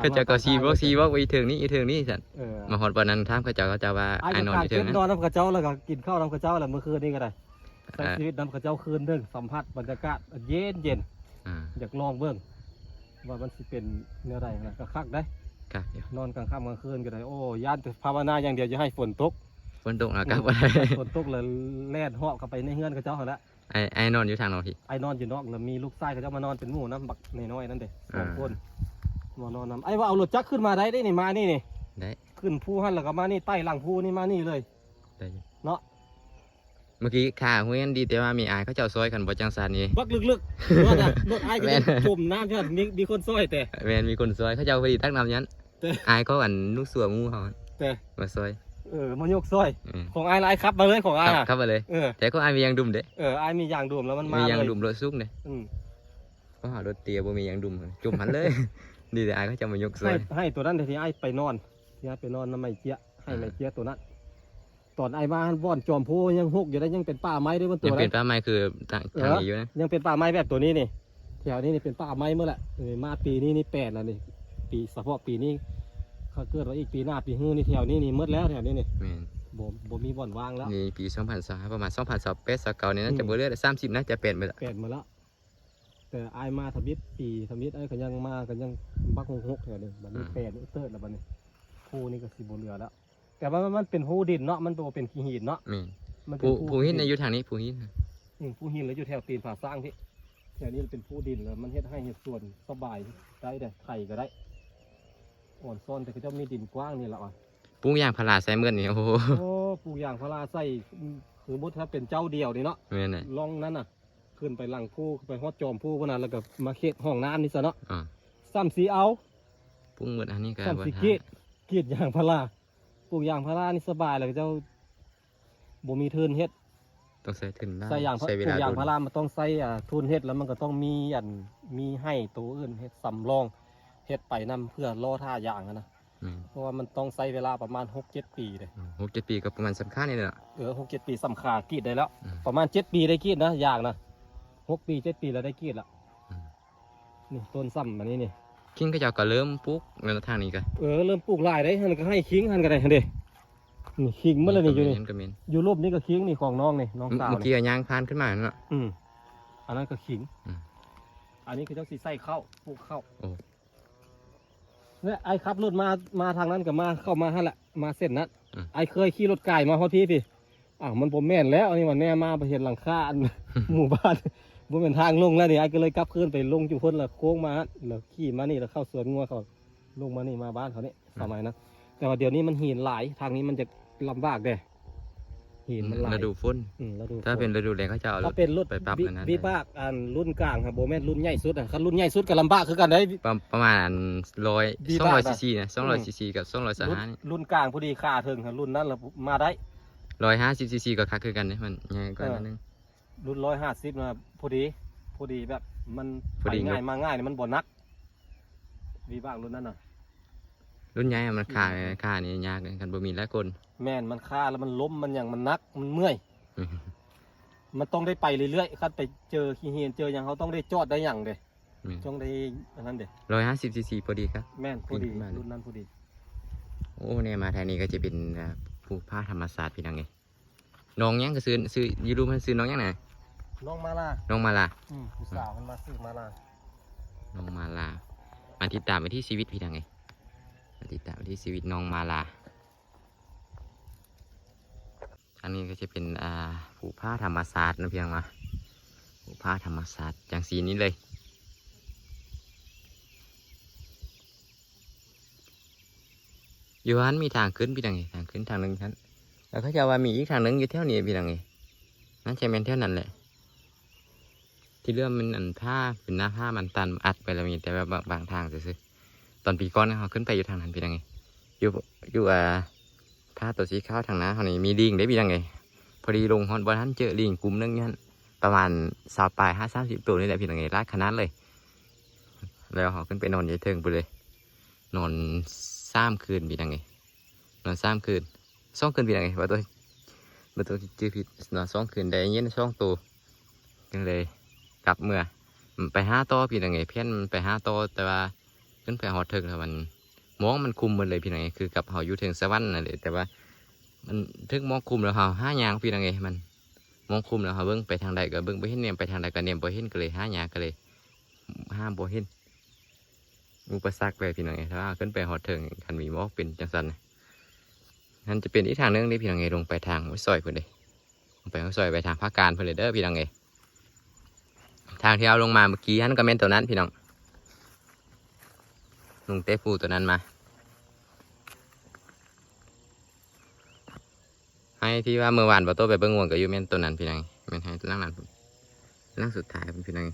ເຂົາເຈົ້າກໍຊີ້ບອກ ຊີ້ບອກ ໄປເທິງນີ້ ຢູ່ເທິງນີ້ຊັ້ນ. ເອີ ມາຮອດບ່ອນນັ້ນ ຖາມເຂົາເຈົ້າ ເຂົາເຈົ້າວ່າ ອ້າຍກໍ ອ້າຍນອນຢູ່ເທິງ ນອນນຳເຂົາເຈົ້າ ແລ້ວກໍກິນເຂົ້ານຳເຂົາເຈົ້າ ແລ້ວມື້ຄືນນີ້ກໍໄດ້ ໃຊ້ ອ່າ ຊີວິດນຳເຂົາເຈົ້າຄືນໜຶ່ງ ສຳຜັດບັນຍາກາດເຢັນໆ. ອ່າ ຢາກລອງເບິ່ງວ່າມັນຊິເປັນແນວໃດນະ. ກໍຄັກເດ້ ຄັກຢູ່ ນອນກາງຄ່ຳກາງຄືນກໍໄດ້. ໂອ້ ຢ້ານແຕ່ພາວະນາຢ່າງດຽວ ຢ່າໃຫ້ຝົນຕົກ. ຝົນຕົກລະກັບບໍ່ໄດ້ ຝົນຕົກລະແລ່ນເຫາະເຂົ້າໄປໃນເຮືອນເຂົາເຈົ້າຫັ້ນລະ. ອ້າຍ ອ້າຍນອນຢູ່ທາງນອກພີ້ ອ້າຍນອນຢູ່ນອກ ລະມີລູກຊາຍເຂົາເຈົ້າມານອນເປັນໝູ່ນຳ ບັກນ້ອຍໆນັ້ນເດ້ ສອງຄົນ ອ່າ ມານອນນຳ. ອ້າຍວ່າເອົາລົດຈັກຂຶ້ນມາໄດ້ເດ້ນີ້ ມານີ້ນີ້ ໄດ້ ຂຶ້ນພູຫັ້ນ ລະກໍມານີ້ ໄຕ່ຫຼັງພູນີ້ມານີ້ເລີຍ ໄດ້ຢູ່ເນາະ. ເມື່ອກີ້ຂ້າຫູແມ່ນດີແຕ່ວ່າມີອ້າຍເຂົາເຈົ້າຊ່ອຍ ຄັນບໍ່ຈັ່ງຊັ້ນນີ້ ບັກເລິກໆ ລົດ ລົດອ້າຍກໍ ແມ່ນ ຈົມນ້ຳຢູ່ຫັ້ນ ມີ ມີຄົນຊ່ອຍແຕ່ ແມ່ນ ມີຄົນຊ່ອຍ ເຂົາເຈົ້າພໍດີຕັກນ້ຳຢູ່ຫັ້ນ. ແຕ່ ອ້າຍຂອງອັນນຸ່ງຊົ່ວໝູ່ເຮົາ ແຕ່ ມາຊ່ອຍ ເອີ ມາຍົກຊ່ອຍ. ເອີ ຂອງອ້າຍລະ ອ້າຍຂັບມາເລີຍ ຂອງອ້າຍ ຂັບ ຂັບມາເລີຍ. ເອີ ແຕ່ຂອງອ້າຍມີຢາງດຸ່ມເດ້. ເອີ ອ້າຍມີຢາງດຸ່ມ ແລ້ວມັນມາ ມີຢາງດຸ່ມລົດສູງເດ້. ອືມ ເພາະເຮົາລົດເຕັ້ຍບໍ່ມີຢາງດຸ່ມ ຈົມຫັ້ນເລີຍ. ດີແຕ່ອ້າຍເຂົາເຈົ້າມາຍົກຊ່ອຍ ໃຫ້ ໃຫ້ໂຕນັ້ນທີ່ອ້າຍໄປນອນ ທີ່ອ້າຍໄປນອນນຳໄມ້ເຈຍ ໃຫ້ ອ່າ ໄມ້ເຈຍໂຕນັ້ນ ຕອນອ້າຍມາຫັ້ນ ບ່ອນຈອມພູຍັງຮົກຢູ່ເດ້ ຍັງເປັນປ່າໄມ້ເດ້ ມັນຕົວ ຍັງເປັນປ່າໄມ້ ຄືຕ່າງ ເອີ ທາງນີ້ຢູ່ນະ ຍັງເປັນປ່າໄມ້ແບບຕົວນີ້ນີ້ ແຖວນີ້ນີ້ເປັນປ່າໄມ້ໝົດແຫຼະ. ເອີ ມາປີນີ້ນີ້ແປນແລ້ວນີ້ ປີ ສະເພາະປີນີ້ ຖ້າເກີດວ່າອີກປີໜ້າປີຮືນີ້ ແຖວນີ້ນີ້ໝົດແລ້ວ ແຖວນີ້ນີ້ ແມ່ນ ບໍ່ ບໍ່ມີບ່ອນວ່າງແລ້ວ. ນີ້ປີສອງພັນຊາວຫ້າ ປະມານສອງພັນຊາວແປດ ຊາວເກົ້ານີ້ ໜ້າຈະ ອືມ ບໍ່ເຫຼືອແລ້ວ ສາມສິບ ໜ້າຈະແປນໝົດແລ້ວ ແປນໝົດແລ້ວ. ແຕ່ອ້າຍມາທຳອິດ ປີທຳອິດ ອ້າຍກໍຍັງມາ ກໍຍັງບັກຮົກໆ ແຖວນີ້ ບັດນີ້ ອ່າ ແປນເຕີດແລ້ວ ບັດນີ້ ພູນີ້ກໍຊິບໍ່ເຫຼືອແລ້ວ. ແຕ່ວ່າມັນເປັນຮູດິນເນາະ ມັນບໍ່ເປັນຂີ້ຫີນເນາະ. ແມ່ນ ມັນເປັນພູ ພູຫີນ ພູຫີນ ຢູ່ທາງນີ້ ພູຫີນ ອືມ ພູຫີນ ແລ້ວຢູ່ແຖວຕີນຜາຊ້າງພີ້ ແຖວນີ້ເປັນພູດິນ ແລ້ວມັນເຮັດໄຮ່ເຮັດສວນສະບາຍ ໄດ້ເດ້ ໄຖກໍໄດ້ ອອນຊອນ ແຕ່ເຂົາເຈົ້າມີດິນກວ້າງນີ້ລະວ່າ ປູກຢາງພາລາໃສ່ໝົດນີ້. ໂອ້ໂຫ ໂອ້ ປູກຢາງພາລາໃສ່ ຄືໝົດ ຖ້າເປັນເຈົ້າດຽວນີ້ເນາະ. ແມ່ນແຫຼະ ລ່ອງນັ້ນນະ ຂຶ້ນໄປຫຼັງພູ ໄປຮອດຈອມພູພຸ້ນນະ ແລ້ວກໍມາເຂດຫ້ອງນ້ຳນີ້ຊະເນາະ. ອ່າ ສ່ຳຊິເອົາ ປຸງໝົດອັນນີ້ກໍ ສ່ຳຊິກຣີດ ກຣີດຢາງພາລາ ປູກຢາງພາລານີ້ສະບາຍແລ້ວ ເຈົ້າບໍ່ມີທຶນເຮັດ ຕ້ອງໃຊ້ທຶນຫຼາຍ ໃຊ້ຢາງ ໃຊ້ເວລາດົນ ປູກຢາງພາລາມັນຕ້ອງໃຊ້ ອ່າ ທຶນເຮັດ ແລ້ວມັນກໍຕ້ອງມີ ອັນ ມີໄຮ່ໂຕອື່ນເຮັດສຳລອງ ເຮັດໄປນຳ ເພື່ອລໍຖ້າຢາງຫັ້ນນະ. ແມ່ນ ເພາະວ່າມັນຕ້ອງໃຊ້ເວລາປະມານຫົກເຈັດປີເດ້. ອືມ ຫົກເຈັດປີກໍປະມານສຳຄານີ້ແຫຼະເນາະ. ເອີ ຫົກເຈັດປີສຳຄາກຣີດໄດ້ແລ້ວ. ອືມ ປະມານເຈັດປີໄດ້ກຣີດນະ ຢາງນະ ຫົກປີເຈັດປີແລ້ວໄດ້ກຣີດລະ. ອືມ ນີ້ຕົ້ນສ່ຳອັນນີ້ນີ້ ຄີງເຂົາເຈົ້າກໍເລີ່ມປູກແລ້ວທາງນີ້ກໍ ເອີ ເລີ່ມປູກຫຼາຍເດ້. ຫັ້ນກໍໄຮ່ຄີງ ຫັ້ນກໍໄດ້ ຫັ້ນເດ້ ນີ້ຄີງໝົດແລ້ວນີ້ ຢູ່ນີ້ ຢູ່ລຸ່ມນີ້ກໍຄີງ ນີ້ຂອງນ້ອງນີ້ ນ້ອງສາວ ເມື່ອ ນີ້ ກີ້ຍ່າງຜ່ານຂຶ້ນມາເນາະ. ອືມ ອັນນັ້ນກໍຄີງ. ອືມ ອັນນີ້ເຂົາເຈົ້າຊິໃສ່ເຂົ້າ ປູກເຂົ້າ. ໂອ້ ແລະ ອ້າຍຂັບລົດມາ ມາທາງນັ້ນກໍມາ ເຂົ້າມາຫັ້ນແຫຼະ ມາເສັ້ນນັ້ນ. ອືມ ອ້າຍເຄີຍຂີ່ລົດກາຍມາຮອດພີ້ພີ້ ອ້າວ ມັນບໍ່ແມ່ນແລ້ວ ອັນນີ້ວ່າແນມາໄປເຫັນຫຼັງຄາ ອັນ ໝູ່ບ້ານ ບໍ່ແມ່ນທາງລົງແລ້ວນີ້. ອ້າຍກໍເລີຍກັບຄືນໄປລົງຢູ່ພຸ້ນ ແລ້ວໂຄ້ງມາ ແລ້ວຂີ່ມານີ້ ແລ້ວເຂົ້າສວນງົວເຂົາ ລົງມານີ້ ມາບ້ານເຂົານີ້. ອືມ ສະໄໝນັ້ນ ແຕ່ວ່າດຽວນີ້ມັນຫີນຫຼາຍ ທາງນີ້ມັນຈະລຳບາກເດ້ ຫີນມັນຫຼາຍ ລະດູຝົນ. ອືມ ລະດູຝົນ ຖ້າເປັນລະດູແລ້ງເຂົາເຈົ້າ ຖ້າເປັນລົດ ໄປປັບ ວິ ອັນນັ້ນ ວິບາກ ອັນລຸ້ນກາງຫັ້ນ ບໍ່ແມ່ນລຸ້ນໃຫຍ່ສຸດນະ ຄັນລຸ້ນໃຫຍ່ສຸດກໍລຳບາກຄືກັນເດ້. ປະ ປະມານ ອັນ ຮ້ອຍ ວິບາກນະ ສອງຮ້ອຍຊີຊີນະ ສອງຮ້ອຍ ອືມ ຊີຊີກັບສອງຮ້ອຍຊາວຫ້າ ລຸ້ນ ລຸ້ນກາງພໍດີ ຂາເທິງຫັ້ນ ລຸ້ນນັ້ນລະມາໄດ້. ຮ້ອຍຫ້າສິບຊີຊີກໍຄັກຄືກັນເດ້ ມັນໃຫຍ່ກວ່າ ເອີ ໜ້ອຍໜຶ່ງ. ລຸ້ນຮ້ອຍຫ້າສິບນະ ພໍດີ ພໍດີ ແບບມັນ ພໍດີ ໄປງ່າຍ ຍົກ ມາງ່າຍນີ້ ມັນບໍ່ໜັກ ວິບາກລຸ້ນນັ້ນນະ. ລຸ້ນໃຫຍ່ມັນຄາ ອືມ ຄານີ້ຍາກເດ້ ຄັນບໍ່ມີຫຼາຍຄົນ. ແມ່ນ ມັນຄາແລ້ວມັນລົ້ມ ມັນຫຍັງ ມັນໜັກ ມັນເມື່ອຍ. ອືມ ມັນຕ້ອງໄດ້ໄປເລື້ອຍໆ ຄັນໄປເຈີຂີ້ຫີນເຈີຫຍັງ ເຮົາຕ້ອງໄດ້ຈອດໄດ້ຫຍັງເດ້. ແມ່ນ ຕ້ອງໄດ້ອັນນັ້ນເດ້. ຮ້ອຍຫ້າສິບຊີຊີພໍດີຄັບ. ແມ່ນ ພໍດີ ປິ່ນຂຶ້ນມາເລີຍ ລຸ້ນນັ້ນພໍດີ. ໂອ້ ແນມາທາງນີ້ກໍຈະເປັນ ອ່າ ພູຜາທຳມະຊາດ ພີ່ນ້ອງເອີຍ. ໜອງຫຍັງກໍຊື່ ຊື່ ຢູ່ລຸ່ມຫັ້ນຊື່ໜອງຫຍັງນະ? ໜອງມາລາ. ໜອງມາລາ. ອືມ ຜູ້ສາວເພິ່ນວ່າຊື່ມາລາ. ໜອງມາລາ. ມາຕິດຕາມວິຖີຊີວິດ ພີ່ນ້ອງເອີຍ ມາຕິດຕາມວິຖີຊີວິດໜອງມາລາ. ອັນນີ້ກໍຈະເປັນ ອ່າ ພູຜາທຳມະຊາດນະ ພີ່ນ້ອງເນາະ ພູຜາທຳມະຊາດຈັ່ງຊີ້ນີ້ເລີຍ. ຢູ່ຫັ້ນມີທາງຂຶ້ນ ພີ່ນ້ອງເອີຍ ທາງຂຶ້ນທາງໜຶ່ງຫັ້ນ ແລ້ວເຂົາເຈົ້າວ່າມີອີກທາງໜຶ່ງຢູ່ແຖວນີ້ ພີ່ນ້ອງເອີຍ ໜ້າຈະແມ່ນແຖວນັ້ນແຫຼະ. ທີ່ເຫຼືອມັນ ອັນ ຜາ ເປັນໜ້າຜາ ມັນຕັນອັດໄປແລ້ວ ມີແຕ່ແບບບາງ ບາງທາງຊື່ໆ. ຕອນປີກ່ອນເຮົາຂຶ້ນໄປຢູ່ທາງນັ້ນ ພີ່ນ້ອງເອີຍ ຢູ່ ຢູ່ ອ່າ ຜາຕົວສີຂາວທາງໜ້າເຮົານີ້ມີລີງເດ້ ພີ່ນ້ອງເອີຍ. ພໍດີລົງຮອດບ່ອນຫັ້ນເຈີລີງກຸ່ມໜຶ່ງຢູ່ຫັ້ນ ປະມານຊາວປາຍຫາສາມສິບໂຕນີ້ແຫຼະ ພີ່ນ້ອງເອີຍ ຫຼາຍຂະໜາດເລີຍ. ແລ້ວເຮົາຂຶ້ນໄປນອນຢູ່ເທິງພຸ້ນເລີຍ ນອນສາມຄືນ ພີ່ນ້ອງເອີຍ ນອນສາມຄືນ ສອງຄືນ ພີ່ນ້ອງເອີຍ ບໍ່ຕ້ອງ ບໍ່ຕ້ອງຈື່ຜິດ ນອນສອງຄືນ ໄດ້ເຢັນສອງໂຕ ຈຶ່ງໄດ້ກັບເມືອ ໄປຫາຕໍ່ ພີ່ນ້ອງເອີຍ. ແຜນໄປຫາຕໍ່ ແຕ່ວ່າຂຶ້ນໄປຮອດເທິງແລ້ວມັນ ໝອກມັນຄຸມໝົດເລີຍ ພີ່ນ້ອງເອີຍ ຄືກັບເຮົາຢູ່ເທິງສະຫວັນນັ້ນເລີຍ. ແຕ່ວ່າມັນເຖິງໝອກຄຸມແລ້ວເຮົາຫາຍາກ ພີ່ນ້ອງເອີຍ ມັນໝອກຄຸມແລ້ວເຮົາເບິ່ງໄປທາງໃດກໍເບິ່ງບໍ່ເຫັນ ແນມໄປທາງໃດກໍແນມບໍ່ເຫັນ ກໍເລີຍຫາຍາກ ກໍເລີຍຫາບໍ່ເຫັນ. ອຸປະສັກເລີຍ ພີ່ນ້ອງເອີຍ ຖ້າວ່າຂຶ້ນໄປຮອດເທິງ ຄັນມີໝອກເປັນຈັ່ງຊັ້ນນະ. ນັ້ນຈະເປັນອີກທາງໜຶ່ງເດ້ ພີ່ນ້ອງເອີຍ ລົງໄປທາງຫ້ວຍຊອຍພຸ້ນເດ້ ລົງໄປຫ້ວຍຊອຍ ໄປທາງພາການພຸ້ນເດ້ ພີ່ນ້ອງເອີຍ. ທາງທີ່ເຮົາລົງມາເມື່ອກີ້ຫັ້ນກໍແມ່ນໂຕນັ້ນ ພີ່ນ້ອງ ລົງແຕ່ພູໂຕນັ້ນມາ. ໄຮ່ທີ່ວ່າເມື່ອວານບໍ່ໂຕໄປເບິ່ງຫວນກໍຢູ່ແມ່ນໂຕນັ້ນ ພີ່ນ້ອງ ແມ່ນໄຮ່ຫຼັງນັ້ນ ຫຼັງສຸດທ້າຍພຸ້ນ ພີ່ນ້ອງ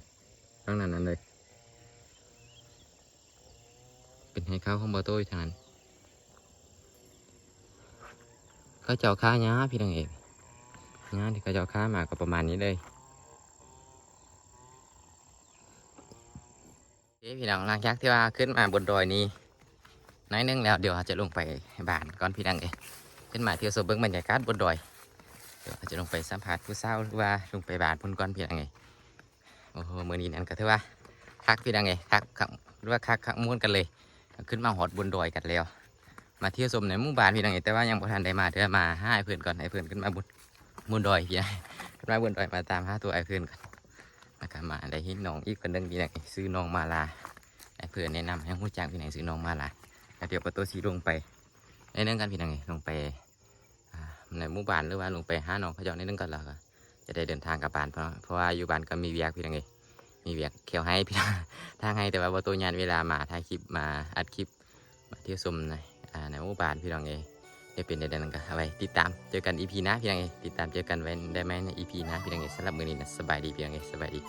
ຫຼັງນັ້ນນັ້ນເລີຍ ເປັນໄຮ່ເຂົ້າຂອງບໍ່ໂຕຢູ່ທາງນັ້ນ. ເຂົາເຈົ້າຄ້າຫຍ້າ ພີ່ນ້ອງເອີຍ ຫຍ້າທີ່ເຂົາເຈົ້າຄ້າມາກໍປະມານນີ້ເລີຍ. ເອີ ພີ່ນ້ອງ ຫຼັງຈາກທີ່ວ່າຂຶ້ນມາບົນດອຍນີ້ໜ້ອຍໜຶ່ງແລ້ວ ດຽວເຮົາຈະລົງໄປບ້ານກ່ອນ ພີ່ນ້ອງເອີຍ. ຂຶ້ນມາທ່ຽວຊົມເບິ່ງບັນຍາກາດບົນດອຍ. ດຽວເຮົາຈະລົງໄປສຳພາດຜູ້ສາວ ຫຼືວ່າລົງໄປບ້ານເພິ່ນກ່ອນພີ່ນ້ອງເອີຍ. ໂອ້ໂຫ ມື້ນີ້ນັ້ນກໍຖືວ່າຄັກພີ່ນ້ອງເອີຍ ຄັກ ຄັກ ຫຼືວ່າຄັກ ຄັກມ່ວນກັນເລີຍ. ຂຶ້ນມາຮອດບົນດອຍກັນແລ້ວ ມາທ່ຽວຊົມໃນໝູ່ບ້ານພີ່ນ້ອງເອີຍ ແຕ່ວ່າຍັງບໍ່ທັນໄດ້ມາເທື່ອ ມາຫາອ້າຍເພິ່ນກ່ອນ ອ້າຍເພິ່ນຂຶ້ນມາບົນ ບົນດອຍພີ່ນ້ອງ ຂຶ້ນມາບົນດອຍ ມາຕາມຫາໂຕອ້າຍເພິ່ນກ່ອນ. ແລ້ວກໍມາໄດ້ເຫັນນ້ອງອີກຄົນໜຶ່ງພີ່ນ້ອງເອີຍ ຊື່ນ້ອງມາລາ ອ້າຍເພິ່ນແນະນຳໃຫ້ຮູ້ຈັກພີ່ນ້ອງ ຊື່ນ້ອງມາລາ. ແລ້ວດຽວປະໂຕຊິລົງໄປໜ້ອຍໜຶ່ງກ່ອນພີ່ນ້ອງເອີຍ ລົງໄປ ອ່າ ໃນໝູ່ບ້ານ ຫຼືວ່າລົງໄປຫານ້ອງເຂົາເຈົ້າໜ້ອຍໜຶ່ງກ່ອນ ແລ້ວກໍຈະໄດ້ເດີນທາງກັບບ້ານ ເພາະ ເພາະວ່າຢູ່ບ້ານກໍມີວຽກພີ່ນ້ອງເອີຍ ມີວຽກແຂ້ວໄຮ່ພີ່ນ້ອງ ທາງໄຮ່ ແຕ່ວ່າບໍ່ໂຕຍານເວລາມາຖ່າຍຄລິບ ມາອັດຄລິບ ມາທ່ຽວຊົມໃນ ອ່າ ໃນໝູ່ບ້ານພີ່ນ້ອງເອີຍ. ຈະເປັນແນວໃດນັ້ນກໍເອົາໄວ້ຕິດຕາມເຈີກັນອີພີໜ້າພີ່ນ້ອງເອີຍ ຕິດຕາມເຈີກັນໄວ້ໄດ້ໃໝ່ໃນອີພີໜ້າພີ່ນ້ອງເອີຍ. ສຳລັບມື້ນີ້ນະ ສະບາຍດີພີ່ນ້ອງເອີຍ ສະບາຍດີ.